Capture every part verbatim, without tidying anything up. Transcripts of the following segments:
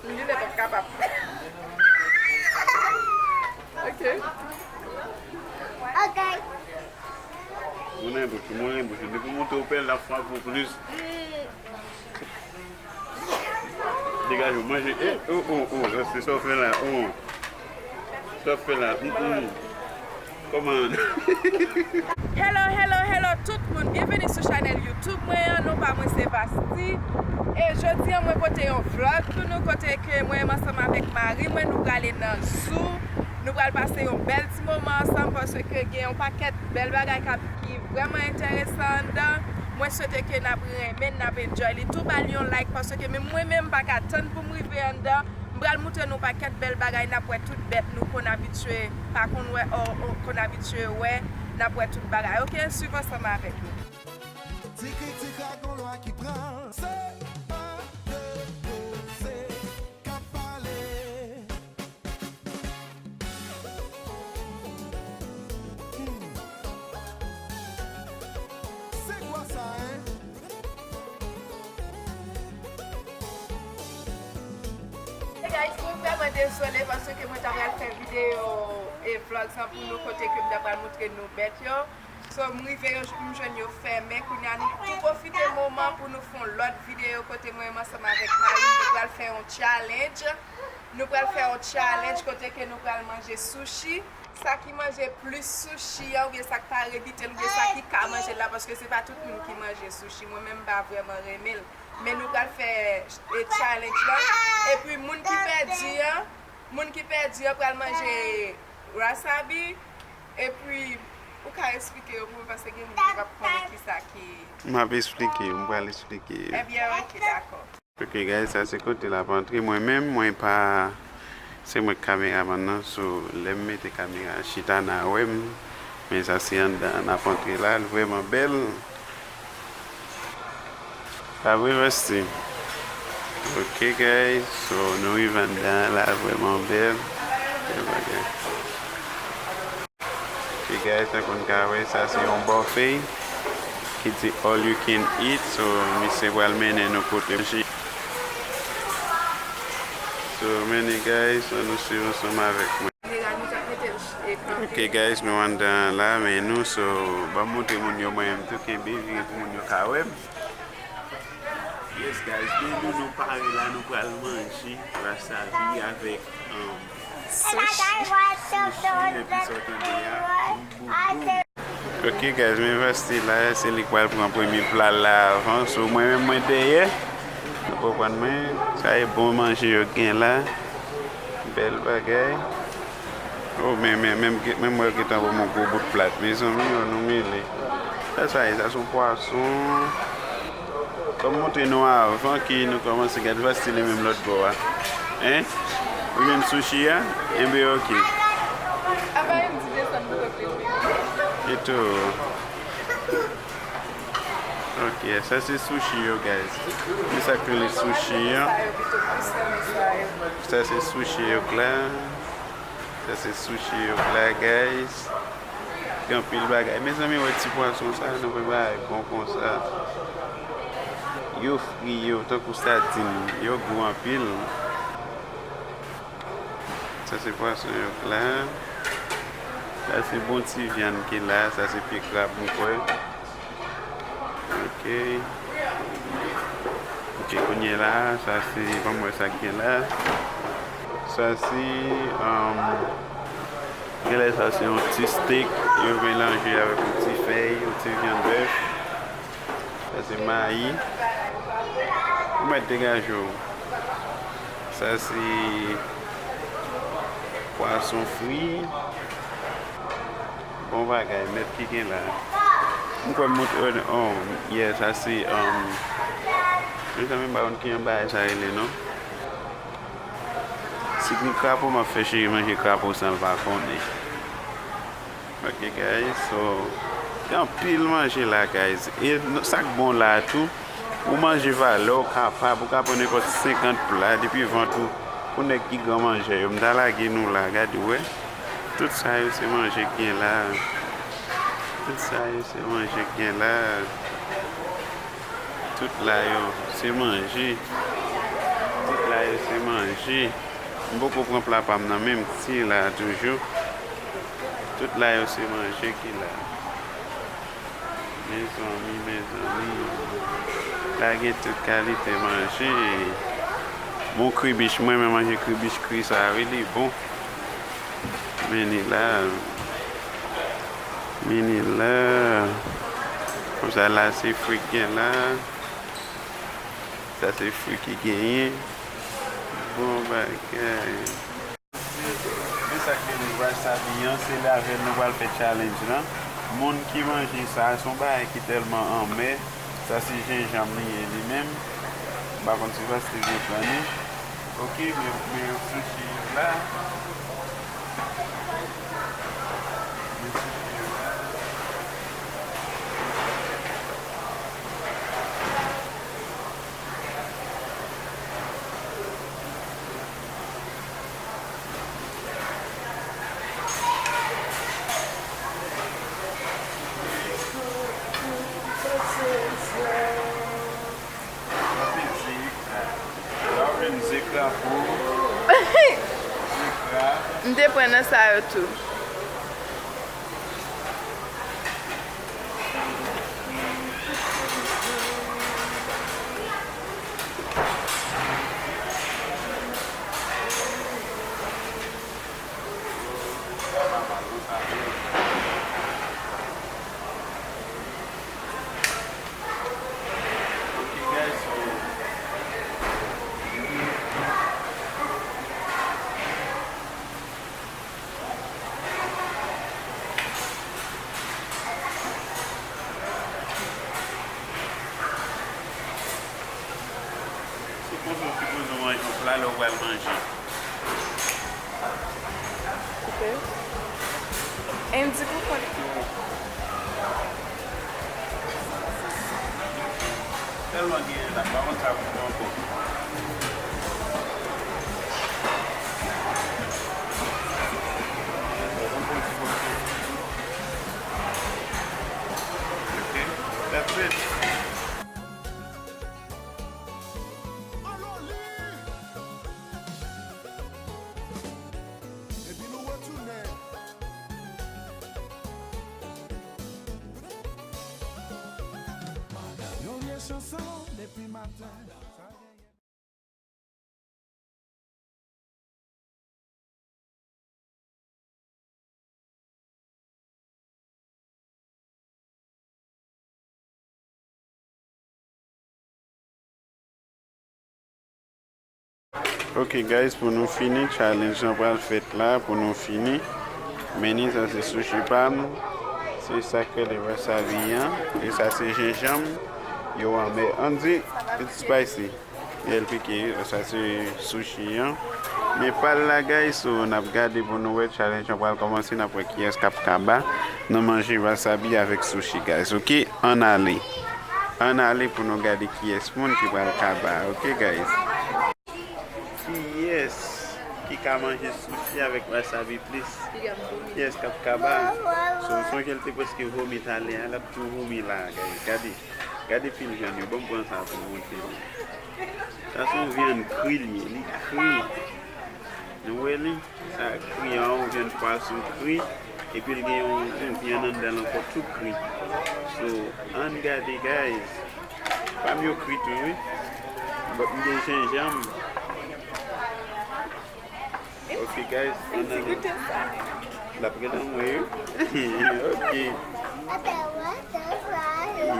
Li lè p ap kapab. Ok. Ok. Moulen bouch ou, moulen bouch ou. Depi w monte w pè, l ap frape w plis. Degaje w, manje. Eh, oh, oh, oh, se sa w fè la. Oh. Sa w fè la. Mm, mm. Kòman? Hello, hello, hello tout moun. Byenveni sou chanèl YouTube mwen an. Non pa mwen se Vasti. E jodi an mwen pote yon vlog pou nou kote ke mwen menm ansanm avèk mari mwen nou prale nan zoo. Nou pral pase yon bèl ti moman ansanm paske gen yon pakèt bèl bagay k ap ki vrèman enteresan anndan. Mwen swete ke n ap renmen, n ap enjoy li. Tou ba l yon like paske men mwen menm m pa ka tann pou m rive anndan. M pral moutre nou pakèt bèl bagay, n ap wè tout bèt nou konn abitye, pa konn wè, o, o, konn abitye wè, n ap wè tout bagay. Ok, swiv ansanm avèk nou. Ti kritik la gon lwa ki pran l, se pa de koze k ap pale. Hmm. Se kwa sa, en? Hey guys, mwen vrèman dezole paske mwen ta pral fè videyo e vlog sa pou nou kote ke m ta pral moutre nou bèt yo. So, m rive yo, m jwenn yo fèmen. Kounye a nou tou pwofite moman pou nou fè yon lòt videyo kote mwen menm ansanm avèk mari m, nou pral fè yon challenge. Nou pral fè yon challenge kote ke nou pral manje sushi. Sa ki manje plis sushi an, oubyen sa k pa revite l, oubyen sa ki ka manje l la, paske se pa tout moun ki manje sushi. Mwen menm, m pa vrèman renmen l. Men nou pral fè, e, challenge la. Epi moun ki pèdi an, moun ki pèdi an pral manje wasabi. Epi, ou ka eksplike yo pou mwen, paske gen moun ki p ap konnen kisa ki. M ap eksplike yo, m pral eksplike yo. Ebyen, ok, dakò. Ok, guys, sa se kote l ap antre. Mwen menm, mwen pa, se mwen k kameramann nan, so, lè m mete kamera, chita n a wè m. Men sa se anndan an ap antre la, l vrèman bèl. Pa vre, Vasti? Ok, guys, so, nou rive anndan an la, vrèman bèl. Bèl bagay. Ok, guys, tankou n ka wè, sa se yon buffet ki di all you can eat. So, misye pral mennen nou kote manje. So, mennen, guys, so, nou swiv ansanm avèk mwen. Ok, guys, nou anndan la, men nou, so, ban m montre moun yo, mwen menm tou, kenbe vire pou moun yo ka wè m. Yes, guys, men nou, nou pare la, nou pral manje wasabi avèk, um, sushi. Sushi, epi sa w tande a, boum, boum, boum. Ok, guys, men Vasti la, se li k pral pran premye pla la avan. So, mwen menm, mwen dèyè. Nou konprann mwen, sa e bon manje yo gen la. Bèl bagay. Oh, men, men, men, men mwen gentan ban m yon gwo bout plat. Mezanmi, oh, nou mele. Sa, sa ye, sa se yon pwason. Ban m montre nou avan ke nou kòmanse gade Vasti li menm lòt bò a. Hein? Ou menm sushi a? Enben, ok. Apa yon ti desann pou kote li. E tou. Ok, sa se sushi yo, guys. Men sa k rele sushi an. Sa se sushi yo k la. Sa se sushi yo k la, guys. Gen anpil bagay. Mezanmi, wè ti pwason sa, nou wè bagay bon konsa. Yo fri yo, tankou sadin. Yo gou anpil. Sa se pwason yo k la. Sa se bon ti vyann ki la. Sa se pye krab, m kwè. Ok. Ok, kounye la, sa se, ban m wè sa k gen la. Sa se, um, genlè sa se yon ti steak, yo melanje avèk yon ti fèy, yon ti vyann bèf. Sa se mayi. Ou mèt degaje w. Sa se pwason fri. Bon bagay nèt ki gen la. M kwè m montre, oh, yeah, sa se, um, mezanmi, m pa konn ki jan bagay sa rele, non. Si gen krapo, m ap fè cheri manje krapo san l pa konnen. Ok, guys, so, gen anpil manje la, guys. E n-, sa k bon la tou, ou manje valè, ou kapab, ou ka pran nenpòt senkant pla, depi vant ou, pou nèg ki gran manjè yo. M ta lage nou la, gade, w wè. Tout sa yo se manje k gen la. Tout sa yo se manje k gen la. Tout la yo se manje. Tout la yo Se manje. M poko pran pla pa m nan menm, ti la toujou. Tout la yo se manje ki la. Mezanmi, mezanmi. La gen tout kalite manje. Bon kribich, mwen renmen manje kribich kri sa, wi, li bon. Men li la. Men li la. Konsa la, se fri k gen la. Sa se fri ki genyen. Bon bagay. Men sa k rele wasabi an, se avè l nou pral fè challenge lan. Moun ki manje sa, se yon bagay ki tèlman anmè. Sa se jenjanm li ye li menm. M pa konn si paske gen pran li. Ok, men, men yon sushi la. Men sushi la. M te pran nan sa yo tou. Se konsa w sipoze manje yon pla lè w pral manje. Koupe. E m di pou kont. Tèlman gen la, pa konn sa pou fè ankò. Ok, that's it. Epi nou retounen. Yon vye chanson depi maten. Ok guys, pou nou fini, challenge lan pral fèt la, pou nou fini. Men ni sa se sushi pa m, se sa k rele wasabi an, e sa se jenjanm, yo anmè. Andy, it's spicy. L pike, sa se sushi an. Men pa l la, guys, so n ap gade pou nou wè challenge an pral kòmanse, n ap wè kiyès k ap kaba nan manje wasabi avèk sushi, guys. Ok, ann ale. Ann ale pou nou gade kiyès moun ki pral kaba, ok, guys? Kiyès ki ka manje sushi avèk wasabi plis? Kiyès k ap kaba? So, sonje l te prèske vomi talè a, l ap tou vomi la, guys. Gade. Gade fil vyann yo, ban m pran sa pou m montre nou. Sa se yon vyann kri li ye, li kri. Nou wè li? Sa kri an, yon vyann pwason kri. Epi l gen yon, yon vyann anndan l ankò tou kri. So, ann gade, guys. Pa m yo kri tou, wi. But m gen jenjanm. Ok, guys, ann ale. L ap rele anmwe, wi. Ok.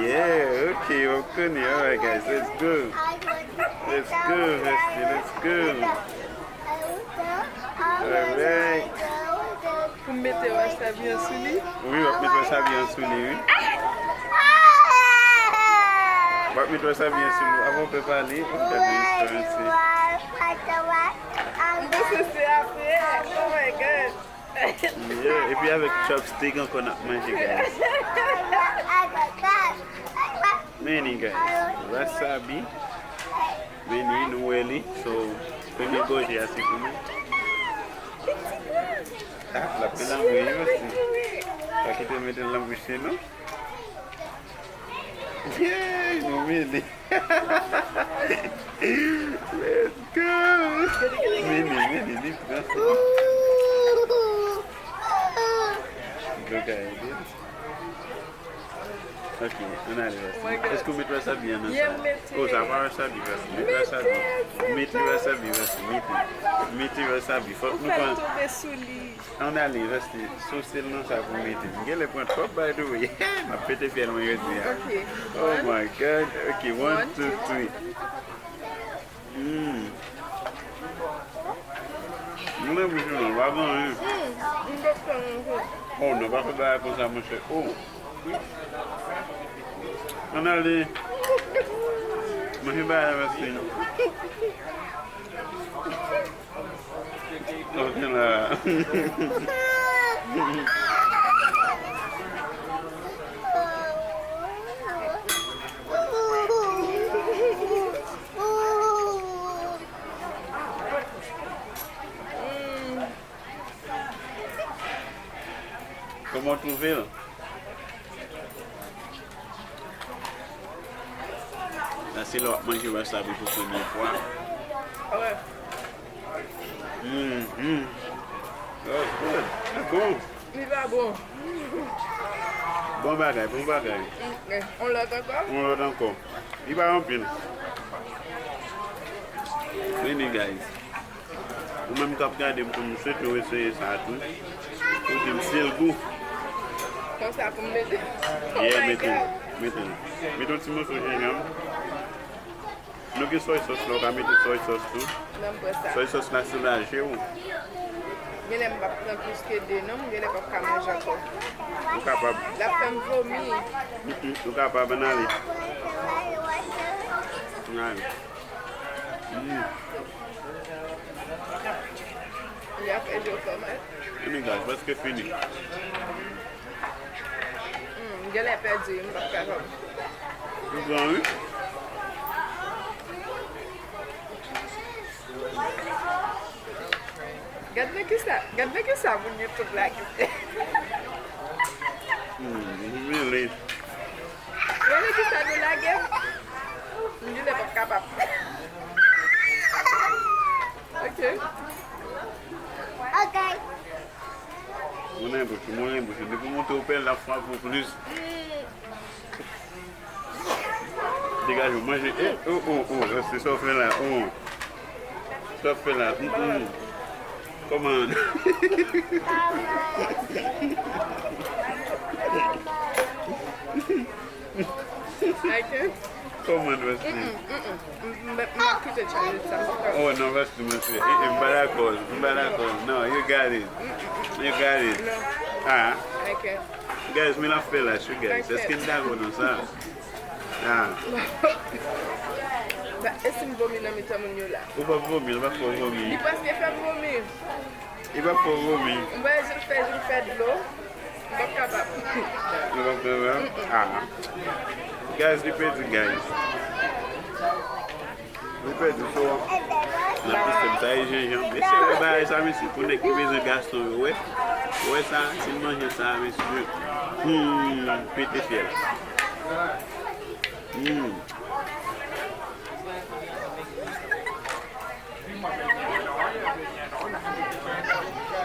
Yeah, ok, w ap konnen. Alright, guys, let's go. Let's go, Vesti, let's go. Alright. Pou m mete wasabi an sou li? Wi, w ap mete wasabi an sou li, wi. W ap mete wasabi an sou li. Avan w pè pale, w ap gade yon istwa isi. M panse se apre. Oh my God. Yeah, epi avèk chopstick ankò n ap manje, guys. Men ni, guys. Wasabi. Men ni, nou wè li. So, premye gòje a se pou nou. Ah, l ap fè lanmouye osi. Pa kite l mete l nan bouch li, non. Yay, nou mele. Let's go. Ann ale, Vasti. Èske w met wasabi an nan sa? Yeah, m mete. Oh, sa pa wasabi, Vasti. Met wasabi. Mete wasabi, Vasti. Mete. Mete wasabi. Fòk nou pran. Ou fè l tonbe sou li. Ann ale, Vasti. Souse l nan sa pou mete. M genlè pran twòp, by the way. M ap pete fyèl mwen jodi a. Ok. Oh my God. Ok, one, two, three. Hmm. Mwen bouch ou non, pa gen anyen. Hmm, m te fè yon jou. Oh, non, pa fè bagay konsa, monchè. Oh. Ann ale. Manje bagay la, Vasti. Ok la. Kòman w twouve l? Sa se lè w ap manje wasabi pou premye fwa. Wi. Mm, mm. That's good. Li bon. Li pa bon. Bon bagay, bon bagay. Mm, eh, on lòt ankò? On lòt ankò. Li pa anpil. Vini, guys. Ou menm k ap gade m tou, m swete w eseye sa tou. Ou di m si l gou. Konsa pou m mete. Oh, yeah, my God. Mete l, mete l. Mete yon ti moso jenjanm. Nou gen soy sauce la, ou ka mete soy sauce tou. Ban m pran sa. Soy sauce la soulaje w. Genlè m p ap pran plis ke de non, m genlè p ap ka manje ankò. Ou kapab. L ap fè m vomi. Mm, mm, ou kapab, ann ale. Ann ale. Mm. Li ap fè je w fè mal. Anyway, guys, prèske fini. Hmm, m genlè pèdi, m p ap kapab. Ou pran, wi. Gad nan kisa, gad nan kisa moun YouTube la kite. Hmm, m vini. Gade kisa nou lage m. M genlè p ap kapab. Ok. Ok. Moulen bouch ou, moulen bouch ou. Depi w monte w pè, l ap frape w plis. Degaje w, manje. Eh, oh, oh, oh, se sa w fè la. Oh. Sa w fè la. Mm, mm. Kòman? I can't. Kòman, Vasti? Mm, mm, mm, mm. M, m, m ap kite challenge sa. Oh, non, Vasti, monchè. Eh, eh, m pa dakò. M pa dakò. No, you got it. You got it. No. Ah. I can't. Guys, men l ap fè lach wi, guys. Èske n dakò nan sa? Ah. Ba, e si m vomi nan mitan moun yo la? Ou p ap vomi, l p ap fè w vomi. Li prèske fè m vomi. Li p ap fè w vomi. M wè je l fè, je l fè dlo. M p ap kapab. Ou p ap kapab? Ah. Guys, li pèdi, guys. Li pèdi, so, nan sistèm sa, e jenjanm. Mesye, wè bagay sa, mesye, pou nèg ki bezwen gason yo, wè. Wè sa, si n manje sa, mesye. Hmm, pete fyèl. Hmm.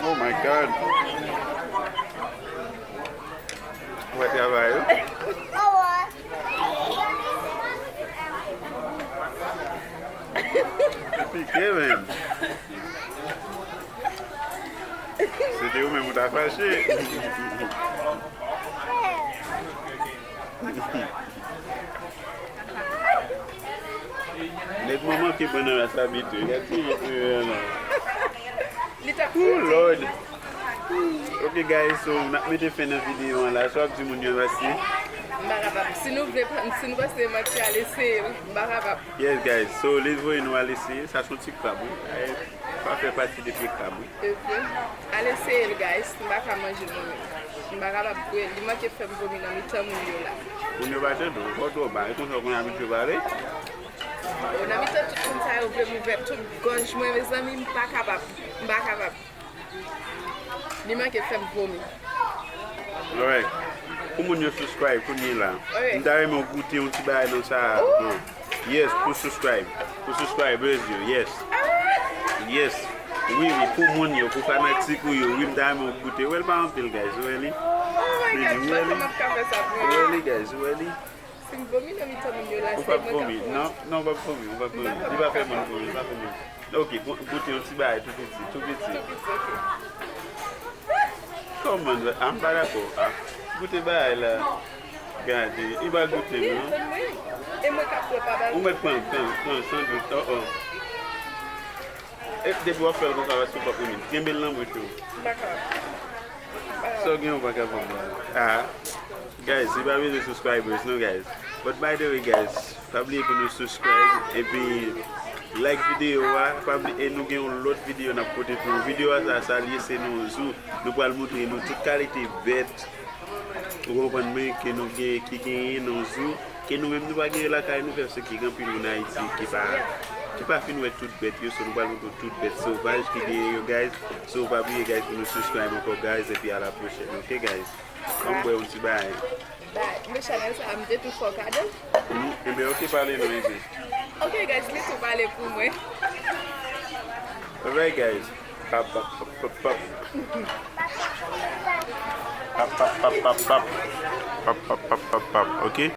Oh my God. Ou wè travay yo? Pike menm. Se te ou menm ou ta fache. Nèg manman ki pran nan rès abitye. Gad ti moun yo la. Li t ap Oh Lord. Ok guys, so n ap mete fen nan videyo an la. Sa w ap di moun yo mèsi? M pa kapab. Si nou vle, si nou panse manti, al eseye l. M pa kapab. Yes guys, so li voye nou al eseye. Sa se yon ti krab wi. Sa fè pati de pye krab wi. Ok. Al eseye l guys. M pa ka manje l mwen menm. M pa kapab vre. Li manke fè m vomi nan mitan moun yo la. Moun yo pa tande w. Fò w twò ba. E konsa w konn abitye pale. Yo nan mitan tout moun sa yo vle m ouvè tout gòj mwen, mezanmi, m pa kapab. M pa kapab. Li manke fè m vomi. Alright. Pou moun yo subscribe kounye la. Ok. M ta renmen w goute yon ti bagay nan sa. Bon. Yes, pou subscribe. Pou subscribers yo, yes. Yes. Wi, wi, pou moun yo, pou fanatik ou yo. Wi, m ta renmen w goute. Ou wè l pa anpil, guys. Ou wè li? Oh my God, m pa konn m ap ka fè sa pou mwen. Ou wè li, guys. Ou wè li? Si m vomi nan mitan moun yo la, Ou se p ap mwen k ap vomi. vomi. Non, non, ou p ap vomi. Ou p ap vomi. Li pa fè moun vomi. Li pa fè moun. Ok, bon, goute yon ti bagay tou piti. Tou piti. Tou piti, ok. Kòman? Ah, m pa dakò. Ah, goute bagay la. Gade, li pa goute non. Donn mwen. E mwen k ap pran pa bagay. Ou mèt pran l, pran l, pran l, san dout. Oh, oh. E depi w ap fè l konsa, paske w p ap renmen. Kenbe l nan bouch ou. M pa kapab. Sa w gen, ou pa kapab la. Ah. Guys, li pa bezwen subscribers, non, guys. But by the way, guys, pa bliye pou nou subscribe epi like videyo a. Pa bliye, e nou gen yon lòt videyo n ap pote pou nou. Videyo a, sa, sa l ye, se nan yon zoo. Nou pral montre nou tout kalite bèt. Ou konprann mwen, ke nou gen, ki genyen nan yon zoo, ke nou menm nou pa genyen lakay nou, paske gen anpil moun Ayiti ki pa, ki pa fin wè tout bèt yo, so nou pral montre tout bèt sovaj ki genyen yo, guys. So, pa bliye, guys, pou nou subscribe ankò, guys, epi a la pwochèn, ok, guys? An m bwè yon ti bagay. Ba, men chanèl sa a, m te tou fè w kado. Hmm, enben, ok, pale non, enben. Ok, guys, li tou pale pou mwen. Alright, guys. Pap, pap, pap, pap, pap. Pap, pap, pap, pap, pap. Pap, pap, pap, pap, pap. Ok?